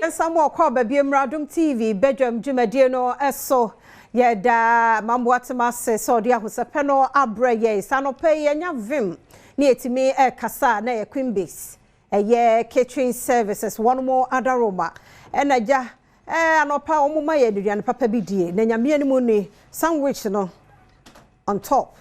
Yɛnsan mu ɔkɔ aba bio mmra Adom TV badwam dwumadie no so. Yɛda Mamboatem ase sɛ ɔde ahosɛpɛ no abrɛ yɛn. Saa anɔpa yi yɛanya vim ne yɛtumi ɛrekasa a na ɛyɛ Queen Base. Ɛyɛ catering services wɔn mo adaroma. Ɛna gya ɛɛ anɔpa wɔn ma yɛ aduane papa bi die. Na nyame anim ni sandwich no on top.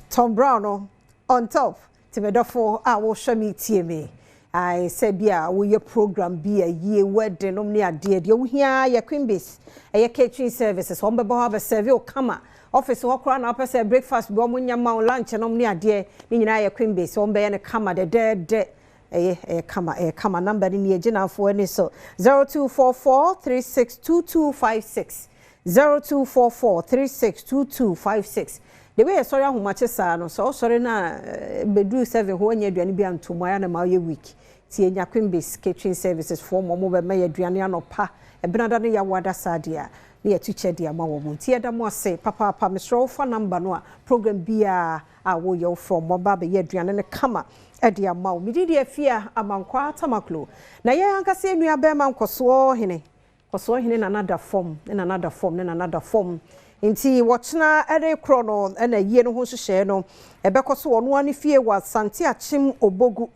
Tom Brown no on top. Nti me dɔfo a wohwɛ me tie me. Ae sɛ bi a woyɛ program bi a yie wedding nom ne adeɛ deɛ wohia yɛ Queen Base. Ɛyɛ catering services wɔn bɛbɔ hɔ abɛsɛve wo kama. Office hɔ koraa na wopɛ sɛ breakfast bi wɔn nyɛ ma wo lunch nom ne adeɛ ne nyinaa yɛ Queen Base wɔn bɛyɛ no kama dɛdɛɛdɛ. Ɛyɛ ɛyɛ kama ɛyɛ kama number no nie gyinafoɔ ani so 0244 362256 0244 362256 The way yɛsɔre ahomakye saa no sɛ ɔsɔre na bɛduru 7 hɔ anya aduane bi anto mu ayɛ na ma ɔyɛ weak nti yɛnya Queen Base Catering Services foɔ ma ɔmo bɛma yɛ aduane anɔpa ɛbenada ne yɛawoada saa deɛ a na yɛtu kyɛ de ama wɔn nti yɛda mo ase papaapa mesrɛ wo fa number no a program biara a woyɛ wo frɛ ɔmo aba abɛyɛ aduane no kama de ama wo. Me din de Afia Amankwaa Tamaklo. Na yɛn ankasa yɛn nua bɛrima Nkɔsoɔ Hene, Nkɔsoɔ Hene Nana da fam, ne Nana da fam, ne Nana da fam. Nti wɔkyena rekorɔ no na ayie no ho nhyehyɛeɛ no ɛbɛkɔ so wɔ ɔno ara ne fie wɔ Asante Akyem Obogu.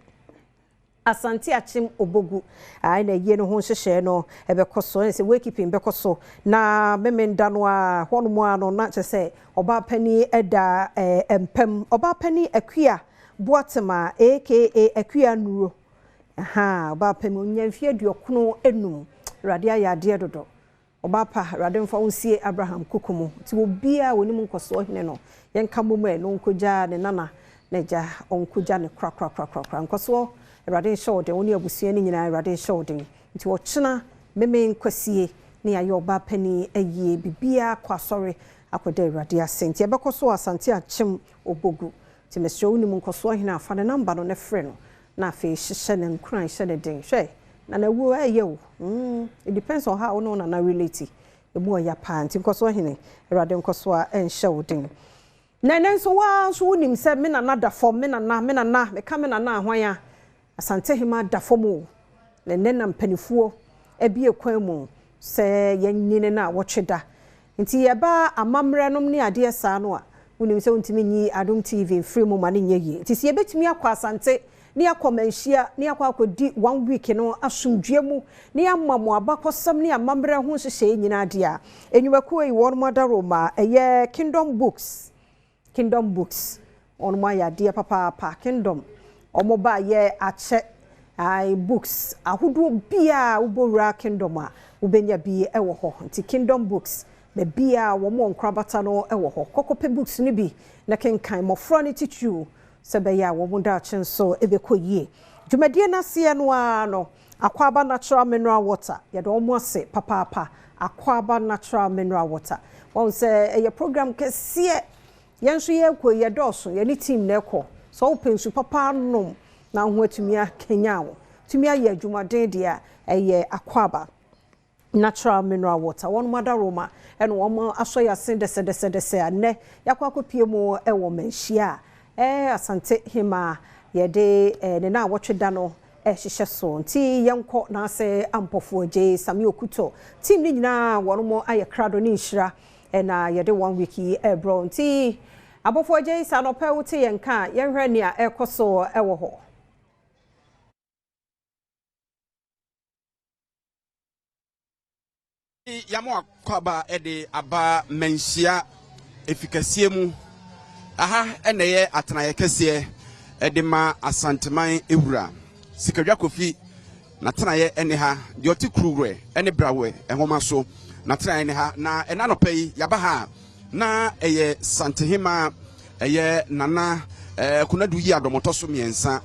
Asante Akyem Obogu ae na ayie no ho nhyehyɛɛ no bɛkɔ so, ɛne sɛ wakekeeping bɛkɔ so na Memenda no ara hɔnom ara no na kyerɛ sɛ ɔbaa panin da mpam. Ɔbaa panin Akua Boatema aka Akua Nuro, ahaa, ɔbaa panin ɔnya mfeɛ 95, Awurade ayɛ adeɛ dodo. Ɔbaa pa, Awurade mfa wo nsie Abraham koko mu. Nti obiara a ɔnim nkɔsoɔ hene no, yɛnka mmom ɛ, na ɔnkɔgya ne nana, n'agya, ɔnkɔgya no korakorakorakora. Nkɔsoɔ, Awurade nhyɛ wo den, wo ne abusua no nyinaa, Awurade nhyɛ wo den. Nti ɔkyena, Memen Kwasie, ne yɛayɛ ɔbaa panin ayie, biribiara kɔ asɔre akɔda Awurade ase. Nti ɛbɛkɔ so wɔ Asante Akyem Obogu. Nti mesrɛ wo, wonim nkɔsoɔ hene a, fa ne number no na frɛ no, Na afei hyehyɛ no nkuran, hyɛ no den. Hwɛ, Nana wuo ɛyɛ o, mm, it depends on how wo ne wo Nana relate. Ɛmu ɔya paa, nti nkɔso ɔhene, Awurade nkɔso a ɛnhyɛ wo den. Na ɛnɛ nso wo ara nso wonim sɛ me Nana da fam, me Nana, me Nana, meka me Nana a hwan a? Asantehemaa da fam o. Na ɛnɛ na mpanifoɔ abue kwan mu sɛ yɛnyini no a wɔtwe da. Nti yɛba amammerɛ nom ne adeɛ saa no a, wonim sɛ wontumi nyi Adom TV mfiri mu ma no nyɛ yie. Nti sɛ yɛbɛtumi akɔ Asante ne yɛakɔ Manhyia ne yɛakɔ akɔdi one week no asomdwoeɛ mu ne yɛama mo abakɔsɛm ne amammerɛ ho nhyehyɛeɛ nyinaa deɛ a, nnwumakuo yi wɔnom adaworoma ɛyɛ Kingdom Books Kingdom Books wɔnom ayɛ adeɛ papaapa Kingdom wɔn ba yɛ akyɛ ae books ahodoɔ biaa wobɔ wura Kingdom a wobɛnya bi wɔ hɔ nti Kingdom Books baabiaa wɔn wɔ nkorabata no wɔ hɔ kɔ kɔpɛ books no bi na kenkan mmɔfra no titiriw sɛ ɛbɛyɛ a wɔn daakye nso bɛkɔ yie dwumadie no aseɛ no ara no Akwaaba Natural Mineral Water, yɛda wɔn ase papaapa, Akwaaba Natural Mineral Water. Wahu sɛ ɛyɛ program kɛseɛ, yɛn nso yɛrekɔ yi, yɛdɔɔso, yɛne team na ɛkɔ. Sɛ wopɛ nsu papa anom na wo ho atumi akanyan wo, atumi ayɛ adwumaden deɛ a, ɛyɛ Akwaaba Natural Mineral Water. Wɔn adaworoma na wɔn asɔ yɛn ase dɛsɛdɛsɛdɛsɛ a nnɛ yɛakɔ akɔpue mu wɔ Manhyia a ɛɛ Asante Hemaa yɛde ne naawɔtwe da no rehyehyɛ so. Nti yɛnkɔ n'ase Ampɔfoɔ Gyei, Sammy Okuto, team no nyinaa wɔn ayɛ krado ne nhyira na yɛde one week yi rebrɛ wo. Nti Abɔfoɔ Gyei, sɛ anɔpa yi wote yɛn nka a, yɛnhwɛ nea ɛrekɔ so wɔ hɔ. Yɛama w'akwaaba de aba Manhyia efikɛseɛ mu. Aha na ɛyɛ atenaeɛ kɛseɛ de ma Asanteman wura. Sikadwa Kofi n'atenaeɛ ne ha, deɛ ɔte Kuruwerɛ ne Brawe nwoma so n'atenaeɛ ne ha. Na ɛna anɔpa yi yɛaba ha a, na ɛyɛ Santehemaa Ɛyɛ Nana Konadu Yiadom ɔtɔ so mmiɛnsa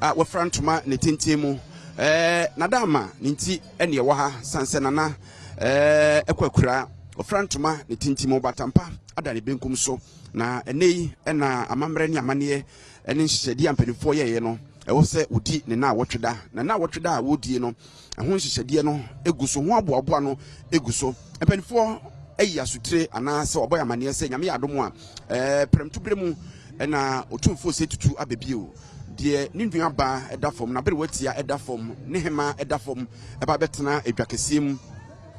a wafira ntoma ne tenten mu. Nadaama ne nti ɛne ɛwɔ ha san sɛ Nana ɛkɔ akura ɔfira ntoma ne tenten mu ɔbatampa ada ne benkum so. Na ɛnɛ yi ɛna amammerɛ ne amanneɛ ne nhyehyɛdeɛ a mpanimfoɔ yɛeɛ no ɛwɔ sɛ wɔdi ne naawɔtwe da. Na naawɔtwe da a wɔredie no ɛho nhyehyɛdeɛ no gu so, ho aboaboa no gu so. Mpanimfoɔ ayi asotire anaasɛ wɔabɔ yɛn amanneɛ sɛ Nyame yɛ adom a, ɛɛ prɛmto berɛ mu ɛna Otumfoɔ Osei Tutu aba bio. Deɛ ne nuabaa da fam, n'aberewatia da fam, ne hemaa da fam ba bɛtena edwa kɛseɛ mu,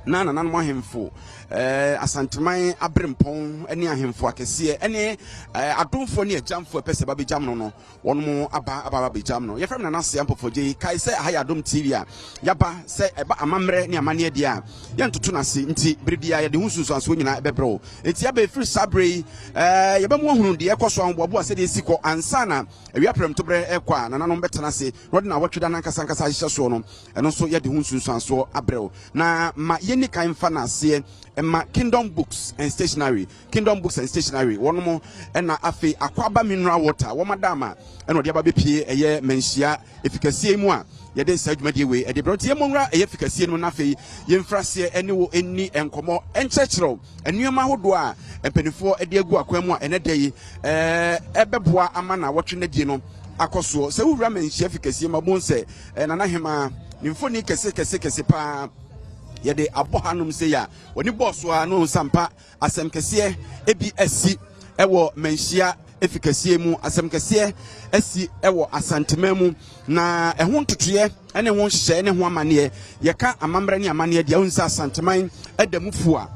na nananom ahemfo, Asanteman aberempɔn ne ahemfo akɛseɛ ne adomfoɔ ne agyamfoɔ ɛpɛ sɛ ba bɛgyam no no, wɔn aba aba bɛgyam no. Yɛfrɛ me Nana Aseɛ Mpɔfɔgye. Kae sɛ aha yɛ Adom TV a yɛaba sɛ ɛba amammerɛ ne amanneɛ deɛ a yɛntoto no ase, nti bere biara yɛde ho nsunsuansoɔ nyinaa ɛbɛbrɛ wo. Enti aba ɛfiri saa berɛ yi, yɛbɛma woahunu deɛ ɛkɔ so, ahoboaboa sɛdeɛ ɛsi kɔ ansa na awia prɛmtoberɛ rekɔ a nananom bɛtena ase na wɔde nnawɔtwe da no ankasa ankasa ahyehyɛ soɔ no, ɛno nso yɛde ho nsunsuansoɔ abrɛ wo. Na ma yɛnni kan mfa no aseɛ mma Kingdom Books and Stationery, Kingdom Books and Stationery, wɔnom na afei Akwaaba Mineral Water, wɔn adaama na wɔde aba bɛpie ɛyɛ manhyia efikɛseɛ yi mu a yɛde saa dwumadie wei ɛde brɛ. Nti yɛmmɔ nwura ɛyɛ fikɛseɛ no mu na afei yɛmfiri aseɛ ɛne wo ɛnni nkɔmmɔ ɛnkyerɛkyerɛ wo nneɛma ahodoɔ a mpanimfoɔ de agu akwan mu a ɛnɛ da yi ɛbɛboa ama nnawɔtwe no adie no akɔ soɔ. Sɛ wowura manhyia fi kɛseɛ mu a, wobɛhu sɛ Nana Hemaa ne mfoni kɛse kɛse kɛse paa yɛde abɔ hanom sei a wɔne bɔɔ so a no nsampa asɛm kɛseɛ ebi asi ɛwɔ manhyia efi kɛseɛ mu, asɛm kɛseɛ asi ɛwɔ Asanteman mu, na ɛho ntotoeɛ ne ho nhyehyɛeɛ ne ho amanneɛ. Yɛka amammerɛ ne amanneɛ deɛ, wohu sɛ Asanteman da mu fua.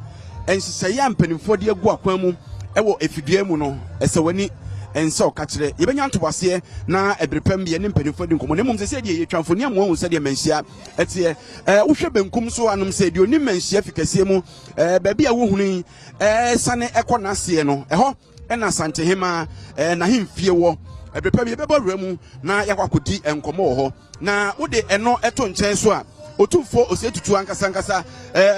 Nhyehyɛeɛ a mpanimfoɔ de agu akwan mu wɔ efidua mu no, ɛsɛ w'ani nsɛ ɔkakyerɛ. Yɛbɛnya ntoboaseɛ na ɛbere pam yɛne mpanimfoɔ adi nkɔmmɔ. Na mmom sɛsɛ deɛ yɛtwa mfoni ama woahu sɛdeɛ manhyia ɛteɛ. Wohwɛ benkum so anom sɛ deɛ ɔnim manhyia fi kɛseɛ mu, baabi a wohunu yi sane ɛkɔ n'aseɛ no, ɛhɔ ɛna Asantehemaa n'ahemfie wɔ. Ɛbere pa bi yɛbɛbɔ wura mu na yɛakɔ akɔdi nkɔmmɔ wɔ hɔ. Na wode ɛno to nkyɛn so a, Otumfoɔ Osei Tutu ankasa ankasa,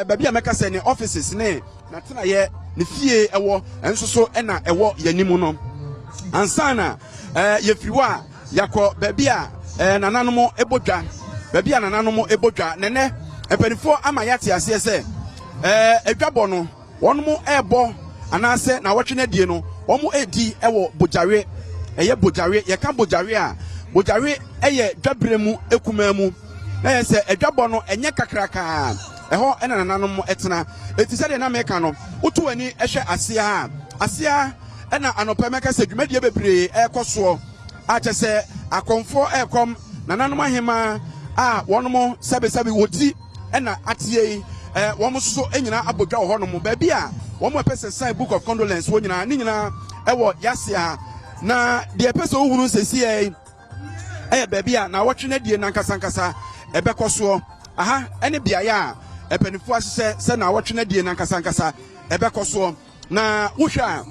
baabi a mɛka sɛ ne offices ne n'atenaeɛ, ne fie ɛwɔ nso so ɛna ɛwɔ yɛn anim no. Ansa na yɛfiri hɔ a, yɛakɔ baabi a nananom bɔ dwa, baabi a nananom bɔ dwa. Nɛnɛ mpanimfoɔ ama yɛate aseɛ sɛ adwabɔ no, Wɔn rebɔ anaasɛ naawɔtwe no adie no, wɔn redi wɔ Bogyawe. Ɛyɛ Bogyawe. Yɛka Bogyawe a, Bogyawe yɛ dwabere mu kumaa mu. Na yɛ sɛ adwabɔ no ɛnyɛ kakrakaa. Ɛhɔ na nananom tena. Eti sɛdeɛ na meka no, woto w'ani hwɛ aseɛ a, aseɛ na anɔpa mɛka sɛ dwumadie bebree ɛrekɔ soɔ. A kyɛ sɛ akɔmfoɔ ɛrekɔm nananom ahemaa a wɔn sɛbesɛbe wɔdi na ateɛ yi, wɔn nso so nyinaa abɔ dwa wɔ hɔnom. Baabi a wɔn a ɛpɛ sɛ sign book of condolence wɔ nyinaa, ne nyinaa ɛwɔ yase ha. Na deɛ ɛpɛ sɛ wohunu sɛsiɛ yi ɛyɛ baabi a naawɔtwe no adie nankasa nkasa ɛbɛkɔ soɔ. Aha ɛne beaeɛ a mpanimfoɔ ahyehyɛ sɛ naawɔtwe no adie nankasa nkasa ɛbɛkɔ soɔ. Na wohwɛ a,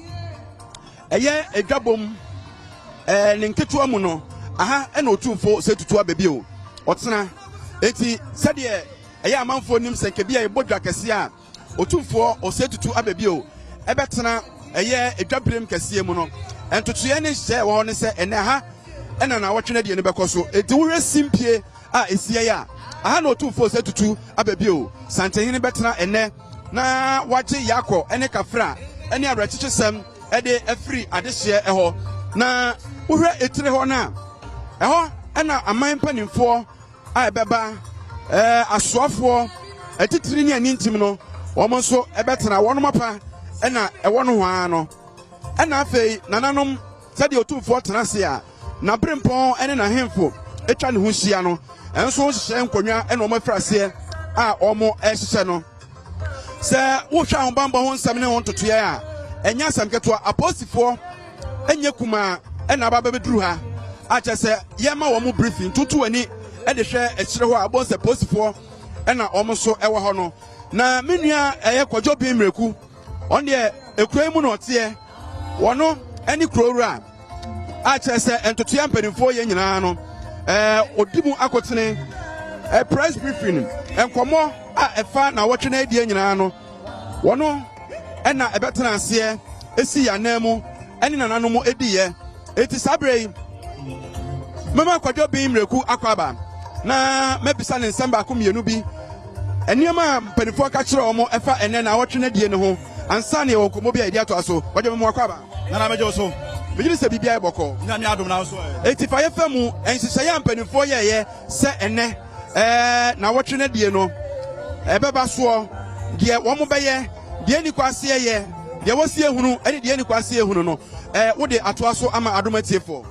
ɛyɛ adwabom ɛɛ ne nketewa mu no, aha ɛna Otumfo sɛ tutu aba bio ɔtena. Enti sɛdeɛ ɛyɛ amanfoɔ nim sɛ nka bi a yɛbɔ dwa kɛseɛ a Otumfoɔ ɔsɛ tutu aba bio ɛbɛtena ɛyɛ adwabirem kɛseɛ mu no, ntotoeɛ ne nhyehyɛeɛ ɛwɔ hɔ ne sɛ ɛnɛ ha ɛna naawɔtwe no adie no bɛkɔ so. Enti wohwɛ simpie a ɛsiiɛ a, aha na Otumfoɔ sɛ tutu aba bio Santehene bɛtena ɛnɛ. na wagye Yakob ne Kafra ne awerɛkyekyesɛm de afiri adehyeɛ hɔ. Na wohwɛ etire hɔ no a, ɛhɔ na aman mpanimfoɔ a ɛbɛba, asoafoɔ atitiri ne anintim no, wɔn nso bɛtena. Wɔn apa na ɛwɔ nohoa no. Ɛna afei nananom, sɛdeɛ Otumfoɔ tena ase a, N'aberempɔn ne n'ahemfo atwa ne ho hyia no nso hyehyɛ nkonnwa na wɔafiri aseɛ a wɔrehyehyɛ no. Sɛ wohwɛ ahobammɔ ho nsɛm ne ho ntotoeɛ a, ɛnyɛ asɛm ketewa. Apolisifoɔ nyɛ kumaa na aba bɛbɛduru ha a kyerɛ sɛ yɛma wɔn briefing ntoto ani de hwɛ akyire hɔ a wobɛhu sɛ polisifoɔ na wɔn nso wɔ hɔ no. Na me nua ɛyɛ Kwadwo Ben Mmireku, ɔno deɛ ekuro yi mu na ɔteɛ, wɔno ne kuro wura. A kyerɛ sɛ ntotoeɛ mpanimfoɔ yɛ nyinaa no, ɛɛ ɔdi mu akotene. Ɛ press briefing, nkɔmmɔ a ɛfa na wɔtwe no adie nyinaa no, wɔno ɛna ɛbɛtena aseɛ esi yɛn anan mu ɛne nananom ediiɛ. Eti saa berɛ yi, mɛma Kwadwo Ben Mmireku akɔ aba na mɛbisa ne nsɛm baako mmienu bi, nneɛma a mpanimfoɔ ka kyerɛ wɔn ɛfa ɛnɛ na wɔtwe no adie no ho, ansa na yɛwɔ nkɔmmɔ bi a yɛde atoa so. Kwadwo, mɛma wakɔ aba. Nana mɛgye wo so. Megye di sɛ biribiara yɛ bɔkɔɔ. Nyame adom na wo so ɛ. Enti fa yɛ fa mu nhyehyɛeɛ a mpanimfoɔ yɛeɛ sɛ ɛnnɛ ɛɛ nawɔtwe no adie no ɛbɛba soɔ, deɛ wɔn bɛyɛ, deɛ ɛnni kwan sɛ yɛyɛ, deɛ wɔsi ehunu ɛne deɛ ɛnni kwan sɛ yɛhunu no ɛɛ wode atoa so ama Adom atiefoɔ.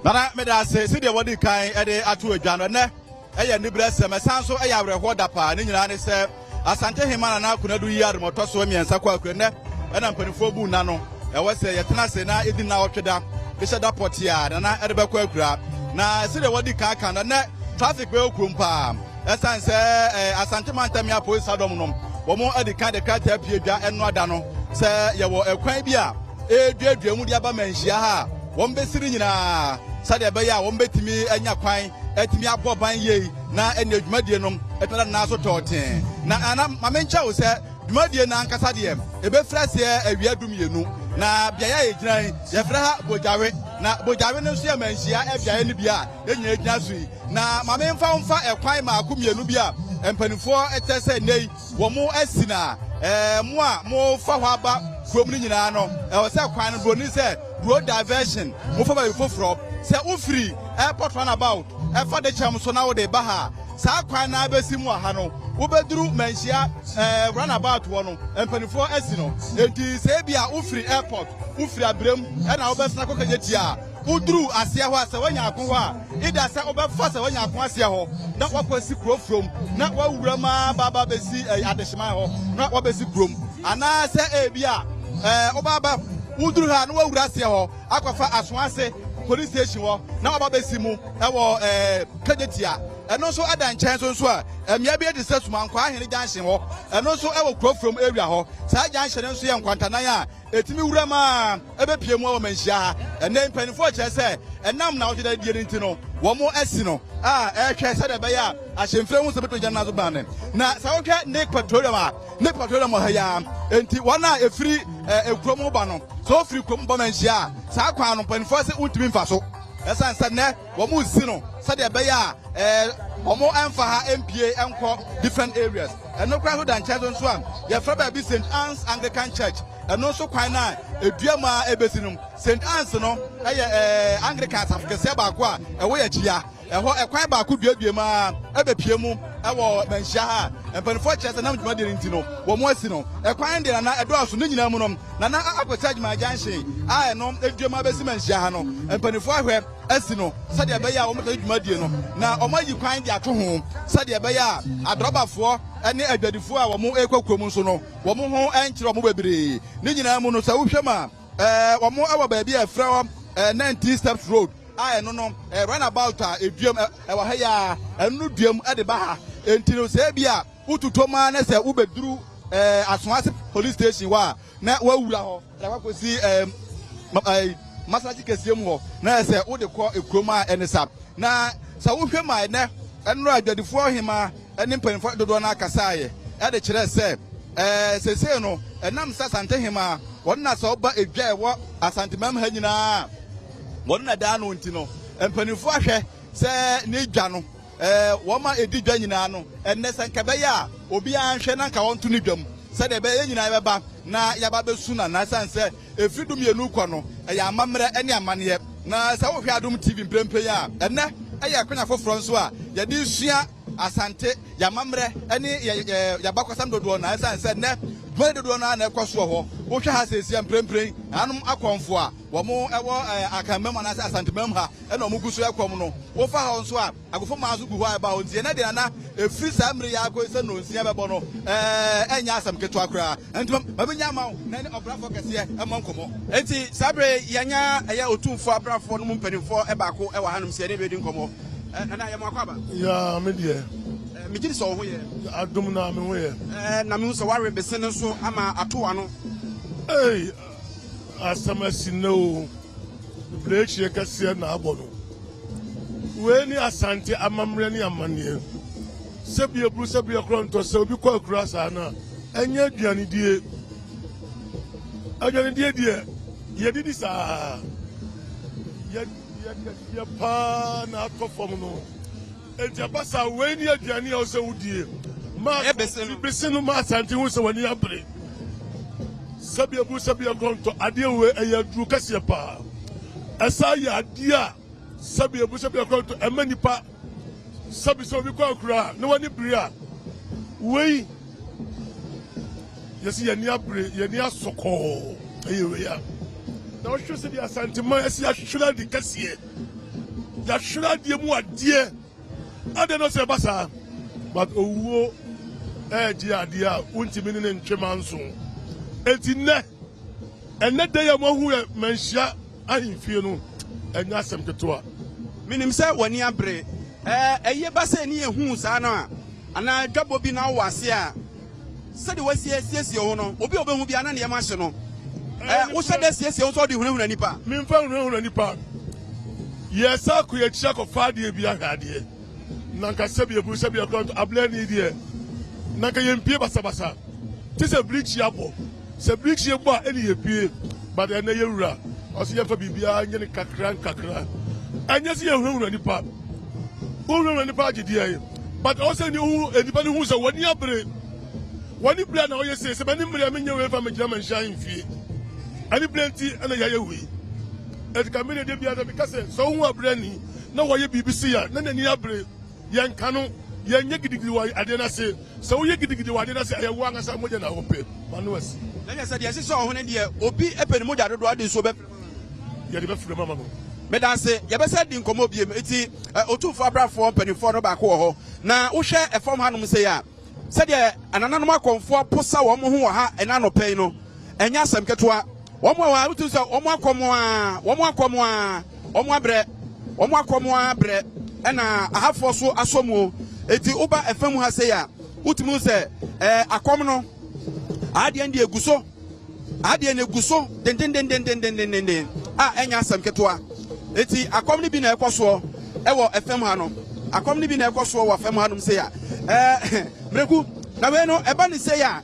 Nana, meda ase. Sɛdeɛ wɔde kan de ato adwa no, ɛnɛ ɛyɛ aniberɛsɛm, ɛsan nso ɛyɛ awerɛhoɔ da paa. Ne nyinaa ne sɛ Asante Hema Nana Konadu yi adom ɔtɔ so mmiɛnsa kɔ akura nnɛ ɛna mpanimfoɔ bu nna no. Ɛwɔ sɛ yɛtena ase na yɛdi nna ɔtwe da de hyɛ da pɔte a Nana ɛde bɛkɔ akura. Na sɛdeɛ wɔde kan ka no, ɛnɛ traffic bɛyɛ kurom paa. Ɛsan sɛ Asante mantam yɛ apolisi adɔm no, wɔn adi kan de krataa pie dwa ɛno ada no sɛ yɛwɔ ɛkwan bi a ɛreduadua mu de aba Manhyia ha a wɔn bɛsi no nyinaa sɛdeɛ ɛbɛyɛ a wɔn bɛtumi anya kwan atumi abɔ ban yie na ɛne dwumadie no ɛtumi da nan so tɔɔtee. Na ana maame nkyɛn wo sɛ dwumadie no ankasa deɛ ɛbɛfiri aseɛ awia 12 na beaeɛ a yɛgyina yi yɛfrɛ ha Bogyawe, na Bogyawe no nso yɛ Manhyia beaeɛ no bi a yɛn nyinaa gyina so yi. Na maame mfa ɛkwan maako mmienu bi a mpanimfoɔ kyerɛ sɛ nnɛ yi wɔn asi na mo a mofa hɔ aba kurom no nyinaa no, ɛwɔ sɛ kwan no buroni sɛ road diversion, mofa baabi foforɔ. Sɛ wofiri airport roundabout ɛfa de kyɛm so na wode ba ha, saa kwan na abɛsi mu wɔ ha no, wobɛduru Manhyia roundabout hɔ no, mpanimfoɔ asi no. Enti sɛ ebi a wofiri airport, wofiri Abirem ɛna wobɛsena kɔ Kagye a, woduru aseɛ hɔ a, sɛ woanya ako hɔ a, ida sɛ wobɛfa sɛ woanya ako aseɛ hɔ na woakɔsi kuro furom na woawura mu aba bɛsi Adehyeman hɔ na woabɛsi kurom, anaasɛ ebi a wobaba woduru ha na woawura aseɛ hɔ akɔfa Asoase police station hɔ na waba bɛsi mu ɛwɔ Kagyetia. Ɛno nso ɛda nkyɛn so nso a mmea bi te sɛ Sumankwaa Ahene junction hɔ, ɛno nso ɛwɔ kuro furom area hɔ. Saa junction no nso yɛ nkwantanan a ɛtumi wura mu a ɛbɛpie mu wɔ Manhyia ha. Ɛnɛ mpanimfoɔ kyerɛ sɛ ɛnam na wɔde die no nti no, wɔn asi no a ɛrehwɛ sɛdeɛ ɛbɛyɛ a ahyɛmfire ho sɛ bɛtumi gyina no so ban. Na sɛ wohwɛ Nick Petroleum a, Nick Petroleum wɔ ha yi ara. Enti wɔn a ɛfiri kurom ba no, sɛ wofiri kurom ba Manhyia a, saa kwan no mpanimfoɔ sɛ wontumi mfa so, ɛsiane sɛ nnɛ wɔn si no sɛdeɛ ɛbɛyɛ a wɔn ɛmfa ha mpie nkɔ different areas. Ɛno koraa nso da nkyɛn so nso a yɛfrɛ baabi St Anne's Anglican Church. Ɛno nso kwan no a edua mu a ebesi no, St Anne's no ɛyɛ Anglican asafo kɛseɛ baako a ɛwɔ yɛ akyi. Ɛhɔ ɛkwan baako duadua mu a ɛbɛpie mu ɛwɔ Manhyia ha. Mpanimfoɔ kyerɛ sɛ nam dwumadie no nti no wɔn asi no. Ɛkwan deɛ nana ɛdɔɔso ne nyinaa mu no, nana akɔkyɛ adwuma junction a ɛno edua mu abɛsi Manhyia ha no, mpanimfoɔ ahwɛ asi no sɛdeɛ ɛbɛyɛ a wɔn bɛtɛ dwumadie no na wɔn ayi kwan de ato ho sɛdeɛ ɛbɛyɛ a adrɔbafoɔ ne adwadifoɔ a wɔn rekɔ kurom nso no, wɔn ho nkyerɛ wɔn bebree. Ne nyinaa mu no, sɛ wohwɛ mu a, wɔn wɔ baabi a ɛfrɛ hɔ 19 Steps Road a ɛno no roundabout a eduam ɛwɔ ha yi a ɛno no duam ɛde ba ha. Enti no sɛ ebi a wotutɔ mu a na sɛ wobɛduru Asoase police station hɔ a, na wawura hɔ na wakɔsi Masalakyi kɛseɛ mu hɔ na sɛ wode kɔ ekurom a ɛne sa. Na sɛ wohwɛ mu a, ɛnɛ ɛnora adwadifoɔ hema ne mpanimfoɔ dodoɔ no akasaeɛ ɛde kyerɛ sɛ seesei no ɛnam sɛ Asante hema wɔn na sɛ ɔba edwa ɛwɔ Asantemam ha nyinaa wɔn na daa no nti no, mpanimfoɔ ahwɛ sɛ ne dwa no wɔn a ɛdi dwa nyinaa no, ɛnnɛ sɛ nka ɛbɛyɛ a obiara nhwɛ na nka wɔnto ne dwam sɛdeɛ ɛbɛyɛ yɛn nyinaa yɛbɛba na yɛaba bɛsu na ɛsiane sɛ ɛfiri 12 kɔ no ɛyɛ amammerɛ ne amanneɛ. Na sɛ wohwɛ Adom TV mprempren a, ɛnnɛ ɛyɛ akwanya foforɔ nso a yɛde sua Asante yɛamammerɛ ne yɛabakɔsɛm dodoɔ no, ɛsiane sɛ nnɛ dwumadi dodoɔ no a na ɛkɔ soɔ hɔ. Wohwɛ ha seesia mprempren anom akɔmfo a wɔn ɛwɔ Akanmam anaasɛ Asantemam ha ɛna wɔn gu so ɛkɔm no. Wofa hɔ nso a, agofo maa nso gu hɔ a ɛba hɔ. Nti ɛnɛ deɛ nana ɛfiri saa mmere yi akɔ sɛ nonsia bɛbɔ no, ɛnyɛ asɛm ketewa koraa. Nti ma bɛnya ama wo na ɛne ɔbrafoɔ kɛseɛ ɛmmɔ nkɔmmɔ. Enti saa bere yɛnya ɛyɛ Otumfoɔ abrafoɔ no mu mpanimfoɔ baako ɛwɔ hanom sɛ yɛne bɛdi nkɔmmɔ. Nana, yɛ mo akɔ aba. Ya, me deɛ. Megye di sɛ wo ho yɛ. Adom na me ho yɛ. Na mehu sɛ woawe bese no nso ama ato w'ano. Ei, asɛm asi nnɛ o. Bebree kɛseɛ na abɔ no. Wei ne Asante amammerɛ ne amanneɛ. Sɛbi eburu sɛbi ɛkorɔ ntɔ, sɛ obi kɔ akura saa no a, ɛnyɛ aduanedie. Aduanedie deɛ yɛdidi saa, yɛdeɛ paa na atɔ fam no. Enti ɛba saa, wei ne aduane a ɔsɛ wodie ma bese no ma Asante ho sɛ w'ani abere. Sɛbi ebu sɛbi ɛkorɔ ntɔ, adeɛ wei ɛyɛ aduru kɛseɛ paa. Ɛsa yɛ adeɛ a sɛbi ebu sɛbi ɛkorɔ ntɔ ɛma nipa. Sɛbi sɛ obi kɔ akura na w'ani bere a, wei yɛsi yɛni abere, yɛni asɔkɔɔ ɛyɛ wei a na ɔhwɛ sɛ deɛ Asanteman ɛsi ahwehwɛ ade kɛseɛ. Yɛahwere adeɛ mu adeɛ. Adɛn na sɛ ɛba saa? But owuo ɛregye adeɛ a wontumi ne ne ntwe manso. Enti nnɛ, ɛnnɛ da yi a moahu yɛ manhyia ahemfie no, ɛnyɛ asɛm ketewa. Menim sɛ w'ani abere. Ɛɛ, ɛyɛ ba sɛ ani yɛ hu saa no a, anaa dwabɔ bi na wowɔ ase a, Sɛdeɛ woasi asiesie wo ho no, obi a ɔbɛhu biara na ne yam ahye no. Ɛ, wohyɛ da siesie wo ho sɛ wode hunahuna nnipa? Memfa nhunahuna nnipa. Yɛresan akɔ yɛn akyi akɔfa adeɛ bi ahwɛ adeɛ. Na anka sɛbi aburu sɛbi akora ablani deɛ, na anka yɛmpue basabasa. Te sɛ birikyi abɔ. Sɛ birikyi bɔ a ɛne yɛpue. But ɛnnɛ yɛn wura, ɔse yɛmfa biribiara nyɛ no nkakra nkakra. Ɛnyɛ sɛ yɛhunahuna nnipa. Wohunahuna nnipa agye deɛn? But ɔwɔ sɛ nnipa no hu sɛ w'ani abere. W'ani bere a na ɔyɛ sei, sɛ m'ani mmere a menyɛ wei mfa megyina manhyia ahemfie. Ani bere nti ɛna yɛayɛ wei. Ɛti ka me deɛ biara meka sɛ sɛ wohu abrani na wɔyɛ biribi sei a na n'ani abere. Yɛnka no, yɛnyɛ gidigidi wɔ adeɛ no ase. Sɛ woyɛ gidigidi wɔ adeɛ no ase a, ɛyɛ wo ankasa mogya na wopɛ. M'ano asi. Na nyɛ sɛ deɛ ɛhyehyɛ wo ho no deɛ obi pɛ ne mogya dodoɔ ade nsuo bɛfrɛ mu ama no. Yɛde bɛfrɛ mu ama no. Meda ase. Yɛbɛsan adi nkɔmmɔ bio. Enti Otumfoɔ Abrafoɔ mpanimfoɔ no baako wɔ hɔ. Na wohwɛ fam hanom sei a, Sɛdeɛ anananom akɔmfoɔ aposa wɔn ho wɔ ha ɛnnɛ anɔpa yi no, ɛnyɛ asɛm ketewa. Wɔn a wɔn wotumi sɛ wɔn akɔm ara, wɔn akɔm ara, wɔn abrɛ, wɔn akɔm ara brɛ, ɛna ahafoɔ so asɔ mu. Eti woba ɛfa mu ha sei a, wotumi sɛ ɛɛ akɔm no, adeɛ no deɛ egu so. Adeɛ no egu so dendendendendendenden a ɛnyɛ asɛm ketewa. Eti akɔm no bi na ɛkɔ soɔ ɛwɔ ɛfam ha no. Akɔm no bi na ɛkɔ soɔ wɔ fam hanom sei a. Ɛɛ mmerɛku na wei no ɛba ne sei a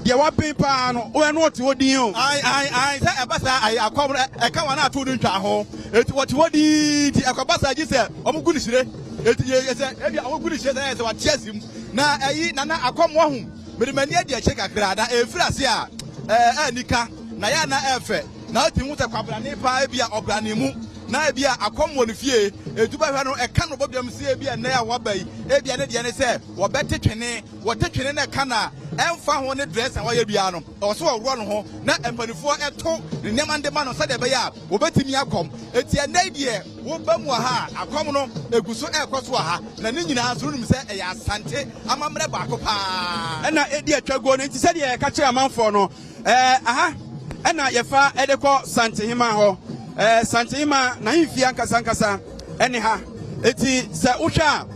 deɛ waben paa no woyɛ no ɔte hɔ din o. Ae ae ae sɛ ɛba saa ae akɔm no ɛka wɔn a ato no ntwa ho eti wɔte hɔ dinn nti ɛkɔba saa gye sɛ wɔn gu no hyire eti yɛ sɛ ebi a wɔn gu no hyire sɛ ɛyɛ sɛ wate asim na ɛyi nana akɔm wahu. Mede m'ani adi akyire kakra, na ɛrefiri ase a, ɛɛ anika, na ɛyɛ a na ɛyɛ fɛ. Na wotumi hu sɛ kwabrane paa, ebia ɔbrane mu, na ebia akɔm wɔ ne fie. Etu bɛhwɛ no, ɛka no bɔdwam sɛ ebia nnɛ a waba yi, ebia ne deɛ ne sɛ wɔbɛte twene. Wɔte twene na ɛka no a, ɛmfa ho ne dress a wayɛ biara no, ɛwɔ sɛ ɔworɔ ne ho na mpanimfoɔ to ne nneɛma no de ma no sɛdeɛ ɛbɛyɛ a wɔbɛtumi akɔm. Enti ɛnnɛ yi deɛ, woba mu wɔ ha a, akɔm no, ɛgu so rekɔ so wɔ ha. Na ne nyinaa nso, wonim sɛ ɛyɛ Asante amammerɛ baako paa. Ɛna ɛdi atwa guo no nti sɛdeɛ yɛka kyerɛ amanfoɔ no, ɛɛ aha ɛna yɛfa ɛde kɔ Santehema hɔ. Ɛɛ Santehema n'ahemfie ankasa ankasa ɛne ha. Eti sɛ wohwɛ a,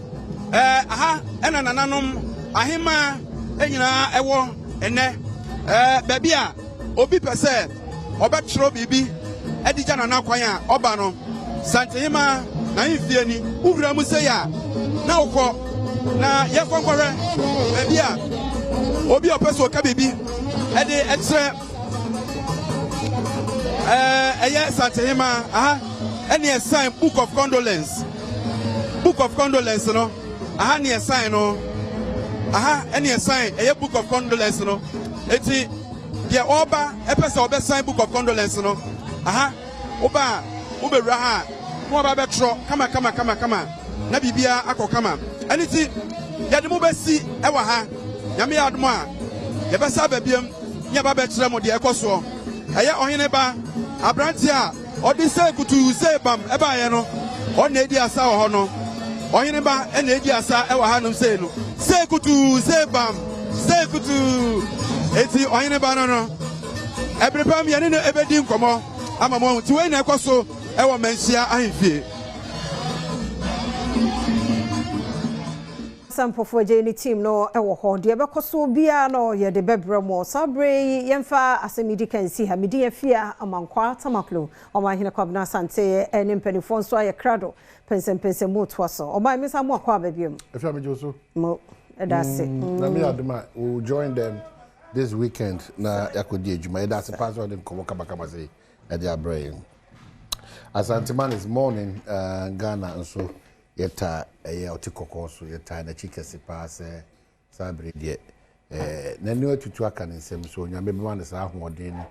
ɛɛ aha ɛna nananom ahemmaa nyinaa ɛwɔ ɛnɛ. Ɛɛ baabi a Obi pɛ sɛ ɔbɛtwerɛ biribi de gya Nana kwan a, ɔba no, Santehema n'ahemfie ni. Wowura mu sei a, na wokɔ. Na yɛnkɔ nkɔhwɛ baabi a obi a ɔpɛ sɛ ɔka biribi de kyerɛ ɛyɛ Santehema. Aha ɛne ɛsan Book of Condolence. Book of Condolence no. Aha ne ɛsan no. Aha ne ɛsan ɛyɛ Book of Condolence no. Eti deɛ ɔreba ɛpɛ sɛ ɔbɛsan Book of Condolence no. Aha woba a wobɛwura ha a na waba abɛtwerɛ kama kama kama kama na biribiara akɔ kama. Ɛno ti yɛde mo bɛsi ɛwɔ ha. Nyame yɛ adom a yɛbɛsa aba biam ne yɛba bɛkyerɛ mo deɛ ɛkɔ soɔ. Ɛyɛ ɔhene ba aberanteɛ a Ɔde sei kutuu sei bam baeɛ no, ɔno na ɛdi asa wɔ hɔ no. Ɔhene ba na ɛdi asa wɔ hanom sei no. Sei kutuu sei bam, sei kutuu. Enti ɔhene ba no no, ɛbere pam yɛne no ɛbɛdi nkɔmmɔ ama mo ahu. Nti wei na ɛkɔ so wɔ Manhyia ahemfie. Asampofo Agyei ne team no wɔ hɔ. Deɛ ɛbɛkɔ so biara no yɛde bɛbrɛ mo. Saa berɛ yi yɛmfa asɛm yi di kan nsi ha. Me din Afia Amankwaa Tamaklo. Ɔmanhene Kwabena Asante ne mpanimfoɔ nso ayɛ krado. Pɛnsɛmpɛnsɛmu toa so. Ɔman me nsa mo akɔ aba biom. Afia megye wo so. Mo, ɛda ase. Na me adom a, we will join them this weekend na yɛakɔdi adwuma. Yɛda ase paa sɛ ɔde nkɔmmɔ kamakama sei ɛde abrɛ yɛn. Asanteman is mourning uh, Ghana nso Yɛtaa ɛyɛ ɔte kɔkɔɔ so, yɛtaa n'akyi kɛse paa sɛ saa bere deɛ ɛɛ n'ani atutu aka ne nsam so Onyame bɛma no saa ahoɔden no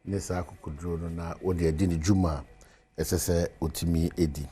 ne saa akokoduro no na ɔde adi ne dwuma a ɛsɛ sɛ ɔtumi di.